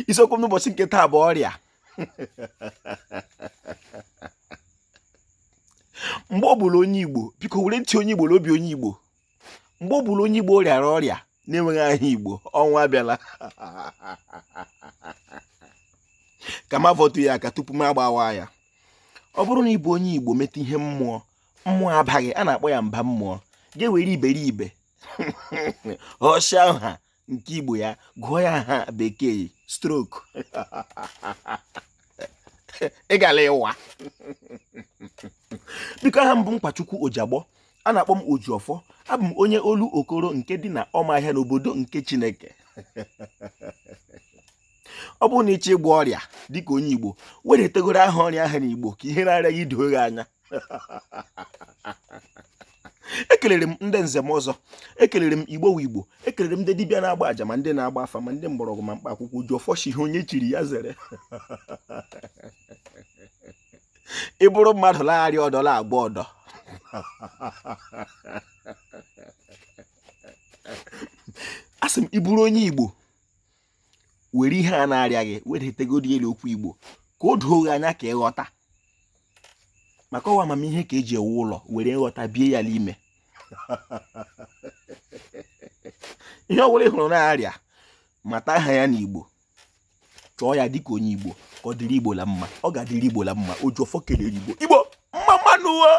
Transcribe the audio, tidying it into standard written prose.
Isiokwu m n'ụbọchị nke taa bụ ọrịa. Mgbe ọ bụla onye Igbo, biko were ntị onye Igbo na obi onye Igbo, mgbe ọ bụla onye Igbo rịara ọrịa na-enweghị aha Igbo, ọnwụ abịala. Ka m avọtụ ya aka tupu m agbawa ya. Ọ bụrụ na ị bụ onye Igbo metụ ihe mmụọ, mmụọ abaghị, a na-akpọ ya mba mmụọ, ga-ewere iberibe ọchịa aha nke Igbo ya gụọ ya aha bekee stroke, ị gala ịwa. Biko, aha m bụ Nkwachukwu Ojiagbọ, a na-akpọ m Ojiọfọ. Abụ m onye olu okoro nke dị na Ọmahịa n'obodo nke Chineke. Ọ bụrụ na ị chọọ ịgwọ ọrịa dịka onye Igbo, weretegoro aha ọrịa ahụ n'Igbo ka ihe na-arịa gị doo gị anya. Ekelere m ndị nze m ọzọ, ekelere m Igbo Igbo, ekelere m ndị dibịa na-agba aja, ma ndị na-agba afa, ma ndị mgbọrọgwụ, ma mkpa akwụkwọ. Ojiọfọ shi ihe onye chiri ya zere. Ị bụrụ mmadụ lagharị ọdọ la-agba ọdọ. Asị m, ị bụrụ onye Igbo, were ihe a na-arịa gị wedetegodi elu okwu Igbo ka o doo gị anya ka ị ghọta, maka ọ wụ amamihe ka eji ewu ụlọ, were nghọta bie ya n'ime. Ihe ọ bụla ị hụrụ na-arịa, mata aha ya n'Igbo, chọọ ya dịka onye Igbo, ka ọ dịrị Igbo la mma. Ọ ga-adịrị Igbo la mma. Ojiọfọ kelere Igbo. Igbo mma mma nụ o.